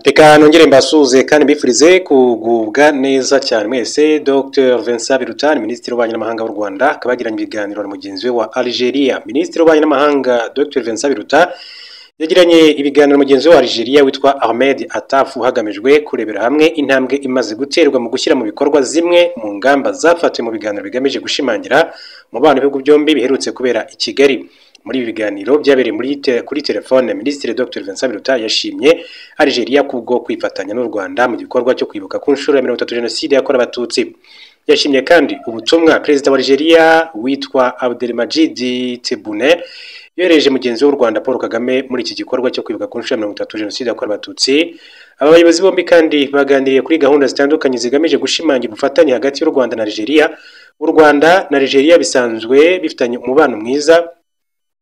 Reka nongere mbasuhuze kandi mbifurize kugubwa neza cyane mwese. Dr Vincent Biruta, Minisitiri w'Ububanyi n'Amahanga w'u Rwanda, akaba yagiranye ibiganiro na mugenzi we wa Algeria. Minisitiri w'Ububanyi n'Amahanga Dr Vincent Biruta yagiranye ibiganiro na mugenzi we wa Algeria witwa Ahmed Attaf, hagamijwe kurebera hamwe intambwe imaze guterwa mu gushyira mu bikorwa zimwe mu ngamba zafatiwe mu biganiro bigamije gushimangira umubano w'ibihugu byombi biherutse kubera i Kigali. Muri ibi biganiro byabereye kuri telefone, Minisitiri Dr Vincent Biruta yashimye Algeria kubwo kwifatanya n'u Rwanda mu gikorwa cyo kwibuka ku nshuro ya 30 Jenoside yakorewe Abatutsi. Yashimye kandi ubutumwa Perezida wa Algeria witwa Abdelmadjid Tebboune yohereje mugenzi w'u Rwanda Paul Kagame muri iki gikorwa cyo kwibuka ku nshuro ya 30 Jenoside yakorewe Abatutsi. Aba bayobozi bombi kandi baganiriye kuri gahunda zitandukanye zigamije gushimangira ubufatanye hagati y'u Rwanda na Algeria. U Rwanda na Algeria bisanzwe bifitanye umubano mwiza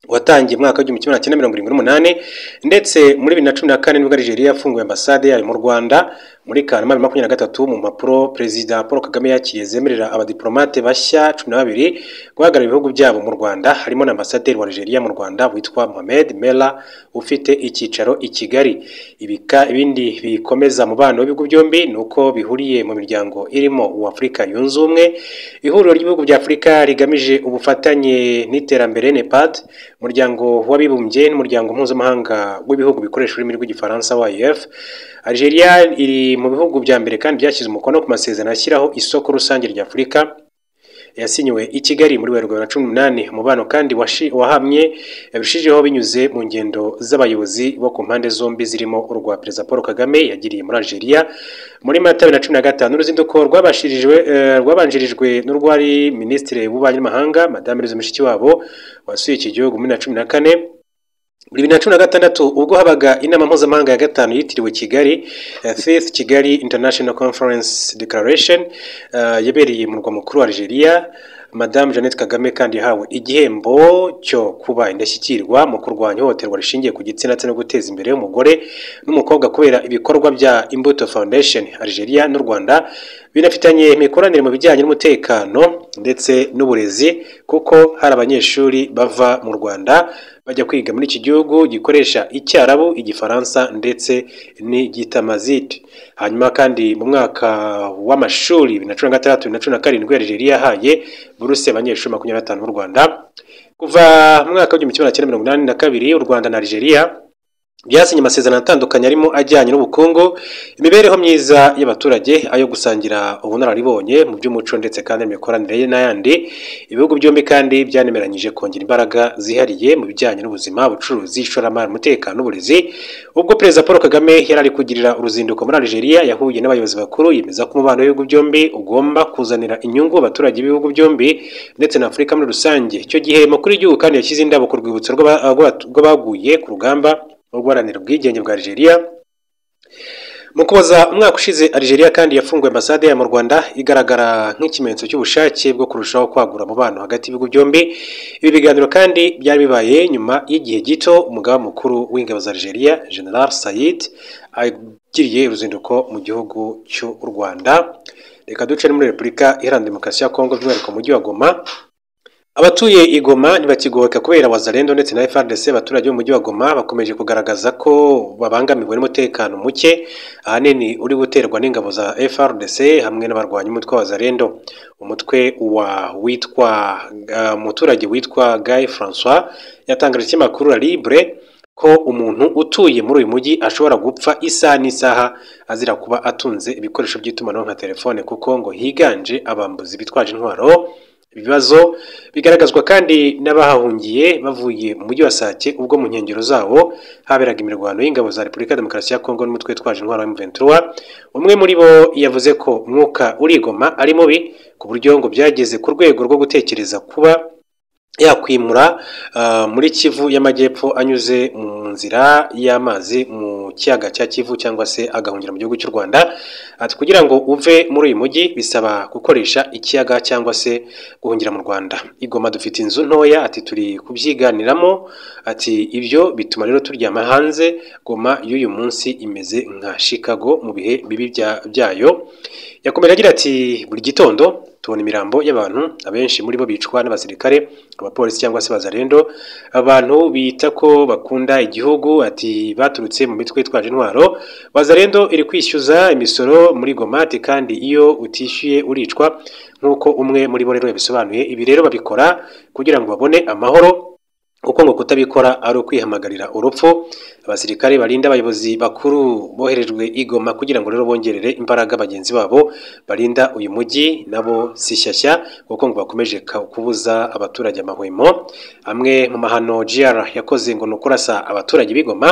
watangiye mu mwaka w'1978, ndetse muri 2014 nibwo Algeria yafunguye ambasade yayo mu Rwanda muri Kanama 2023. Mu mpapuro Perezida Paul Kagame yakiriye zemerera abadiplomate bashya 12 guhagararira ibihugu byabo mu Rwanda, harimo na ambasaderi wa Algeria mu Rwanda witwa Mohamed Mela ufite icyicaro i Kigali. Ibindi bikomeza mubano w'ibihugu byombi ni uko bihuriye mu miryango irimo uwa Afurika Yunze Ubumwe, ihuriro ry'ibihugu bya Afurika rigamije ubufatanye n'iterambere NEPAD, umuryango w'abibumbye n'umuryango mpuzamahanga w'ibihugu bikoresha ururimi rw'Igifaransa OIF. Algeria iri mu bihugu bya mbere kandi byashyize umukono ku masezerano ashyiraho isoko rusange rya Afurika yasinyiwe i Kigali muri Werurwe 2018. Umubano kandi wahamye birushijeho binyuze mu ngendo z'abayobozi bo ku mpande zombi, zirimo urwa Perezida Paul Kagame yagiriye muri Algeria muri Mata 2015, uruzinduko rwabanjirijwe n'urwari Minisitiri w'Ububanyi n'Amahanga Madame Louise Mushikiwabo wasuye iki gihugu muri 2014. Muri 2016 ubwo habaga inama mpuzamahanga ya gatanu yitiriwe Kigali, Fifth Kigali International Conference Declaration, yabereye mu murwa mukuru wa Algeria, Madame Jeannette Kagame kandi yahawe igihembo cyo kuba indashyikirwa mu kurwanya ihohoterwa rishingiye ku gitsina ndetse no guteza imbere umugore n'umukobwa kubera ibikorwa bya Imbuto Foundation. Algeria n'u Rwanda binafitanye imikoranire mu bijyanye n'umutekano ndetse n'uburezi, kuko hari abanyeshuri bava mu Rwanda bajya kwiga muri iki gihugu gikoresha Icyarabu, Igifaransa ndetse n'Igitamazite. Hanyuma kandi mu mwaka w'amashuri 2016 2017 Algeria yahaye buruse abanyeshuri 25 b'u Rwanda. Kuva mu mwaka w'1982 u Rwanda na Algeria byasinye amasezerano atandukanye arimo ajyanye n'ubukungu, imibereho myiza y'abaturage, ayo gusangira ubunararibonye mu by'umuco ndetse kandi n'imikoranire n'ayandi. Ibihugu byombi kandi byanemeranyije kongera imbaraga zihariye mu bijyanye n'ubuzima, ubucuruzi, ishoramari, umutekano n'uburezi. Ubwo Perezida Paul Kagame yari ari kugirira uruzinduko muri Algeria, yahuye n'abayobozi bakuru, yemeza ko umubano w'ibihugu byombi ugomba kuzanira inyungu abaturage b'ibihugu byombi ndetse na Afurika muri rusange. Icyo gihe umukuru w'igihugu kandi yashyize indabo ku rwibutso rw'abaguye ku rugamba rwo guharanira ubwigenge bwa Algeria. Mu Kuboza umwaka ushize, Algeria kandi yafunguye ambasade yayo mu Rwanda, igaragara nk'ikimenyetso cy'ubushake bwo kurushaho kwagura umubano hagati y'ibihugu byombi. Ibi biganiro kandi byari bibaye nyuma y'igihe gito umugaba mukuru w'ingabo za Algeria General Said agiriye uruzinduko mu gihugu cy'u Rwanda. Reka duce muri Repubulika Iharanira Demokarasi ya Kongo, by'umwihariko mu mujyi wa Goma. Abatuye i Goma ntibakigoheka kubera Wazalendo ndetse na FARDC. Abaturage b'umujyi wa Goma bakomeje kugaragaza ko babangamiwe n'umutekano muke, ahanini uri guterwa n'ingabo za FARDC hamwe n'abarwanyi umutwe wa Wazalendo. Umutwe wa witwa umuturage witwa Guy Francois yatangarije ikinyamakuru La Libre ko umuntu utuye muri uyu mujyi ashobora gupfa isaha n'isaha azira kuba atunze ibikoresho by'itumanaho nka telefone, kuko ngo higanje abambuzi bitwaje intwaro. Ibibazo bigaragazwa kandi n'abahahungiye bavuye mu mujyi wa Sake, ubwo mu nkengero zawo haberaga imirwano y'ingabo za Repubulika ya Demokarasi ya Kongo n'umutwe witwaje intwaro wa M23. Umwe muri bo yavuze ko umwuka uri i Goma ari mubi, ku buryo ngo byageze ku rwego rwo gutekereza kuba yakwimura muri Kivu y'Amajyepfo anyuze mu nzira y'amazi mu kiyaga cya Kivu, cyangwa se agahungira mu gihugu cy'u Rwanda. Ati kugira ngo uve muri uyu mujyi bisaba gukoresha ikiyaga cyangwa se guhungira mu Rwanda. I Goma dufite inzu ntoya, ati turi kubyiganiramo, ati ibyo bituma rero turyama hanze. Goma y'uyu munsi imeze nka Chicago mu bihe bibi byayo. Yakomeje agira ati buri gitondo Tubona imirambo y'abantu, abenshi muri bo bicwa n'abasirikare, abapolisi cyangwa se bazarendo. Abantu bita ko bakunda igihugu, ati baturutse mu mitwe itwaje intwaro. Wazarendo iri kwishyuza imisoro muri Goma, ati kandi iyo utishyuye uricwa, nk'uko umwe muri bo rero yabisobanuye. Ibi rero babikora kugira ngo babone amahoro, kuko ngo kutabikora ari ukwihamagarira urupfu. Abasirikare barinda abayobozi bakuru boherejwe i Goma kugira ngo rero bongerere imbaraga bagenzi babo barinda uyu mujyi, nabo si shyashya kuko ngo bakomeje kubuza abaturage amahwemo. Amwe mu mahano GR yakoze ngo ni ukurasa abaturage b'i Goma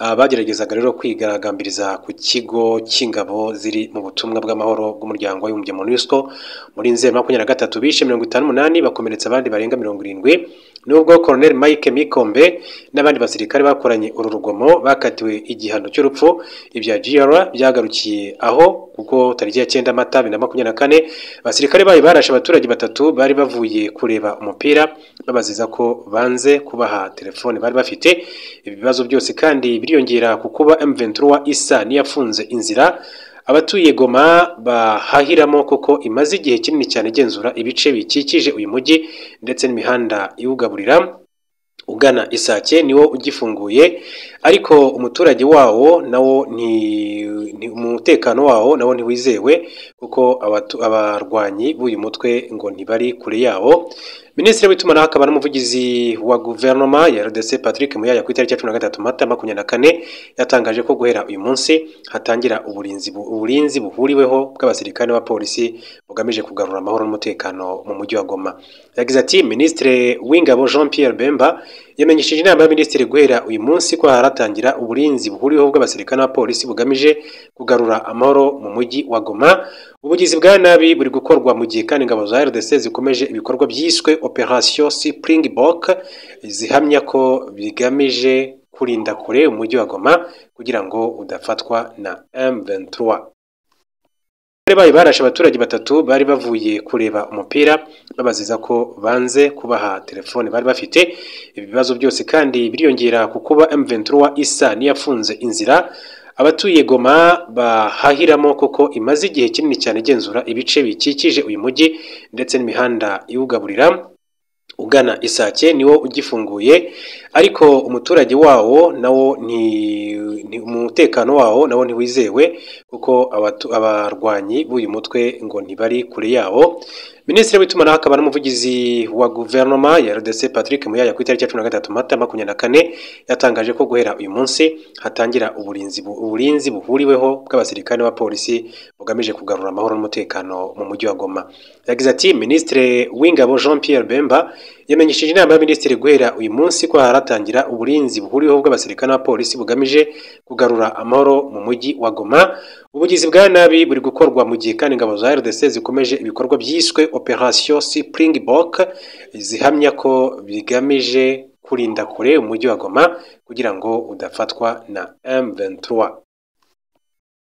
bageragezaga rero kwigaragambiriza ku kigo cy'ingabo ziri mu butumwa bw'amahoro bw'umuryango w'abibumbye MONUSCO muri Nzeri 23, bishe 58 bakomeretsa abandi barenga 70. Nubwo Colonel Mike Mikombe n'abandi basirikare bakoranye uru rugomo bakatiwe igihano cy'urupfu, ibya GR byagarukiye aho, kuko tariki ya 9 Mata 2024 abasirikare bayo barashe abaturage batatu bari bavuye kureba umupira, babaziza ko banze kubaha telefone bari bafite. Ibi bibazo byose kandi biriyongera ku kuba M23 isa n'iyafunze inzira abatuye Goma bahahiramo, kuko imaze igihe kinini cyane igenzura ibice bikikije uyu mujyi ndetse n'imihanda iwugaburira ugana Isake niwo ugifunguye, ariko umuturage wawo nawo ni umutekano wawo nawo ntiwizewe, kuko abarwanyi b'uyu mutwe ngo ntibari kure yawo. Minisitiri w'itumanaho akaba n'umuvugizi wa guverinoma ya RDC Patrick Muyaya ku itariki ya 13 Mata 2024 yatangaje ko guhera uyu munsi hatangira uburinzi buhuriweho bw'abasirikare n'abapolisi bugamije kugarura amahoro n'umutekano mu mujyi wa Goma. Yagize ati Minisitiri w'ingabo Jean Pierre Bemba yamenyesheje inama y'abaminisitiri guhera uyu munsi ko haratangira uburinzi buhuriweho bw'abasirikare n'abapolisi bugamije kugarura amahoro mu mujyi wa Goma. Ubugizi bwa nabi buri gukorwa mu gihe kandi ingabo za RDC zikomeje ibikorwa byiswe Operation Springbok, zihamya ko bigamije kurinda kure umujyi wa Goma kugira ngo udafatwa na M23. Bayo barashe abaturage batatu bari bavuye kureba umupira, babaziza ko banze kubaha telefone bari bafite. Ibi bibazo byose kandi biriyongera ku kuba M23 isa n'iyafunze inzira abatuye Goma bahahiramo, kuko imaze igihe kinini cyane igenzura ibice bikikije uyu mujyi ndetse n'imihanda iwugaburira ugana Isake niwo ugifunguye, ariko umuturage wawo nawo ni umutekano wawo nawo ntiwizewe, kuko abarwanyi b'uyu mutwe ngo ntibari kure yawo. Minisitiri w'itumanaho akaba n'umuvugizi wa guverinoma ya RDC Patrick Muyaya ku itariki ya 13 Mata 2024 yatangaje ko guhera uyu munsi hatangira uburinzi buhuriweho bw'abasirikare n'abapolisi bugamije kugarura amahoro n'umutekano mu mujyi wa Goma. Yagize ati Minisitiri w'ingabo Jean Pierre Bemba yamenyesheje inama y'abaminisitiri guhera uyu munsi ko haratangira uburinzi buhuriweho bw'abasirikare n'abapolisi bugamije kugarura amahoro mu mujyi wa Goma. Ubugizi bwa nabi buri gukorwa mu gihe kandi ingabo za RDC zikomeje ibikorwa byiswe Operation Springbok, zihamya ko bigamije kurinda kure umujyi wa Goma kugira ngo udafatwa na M23.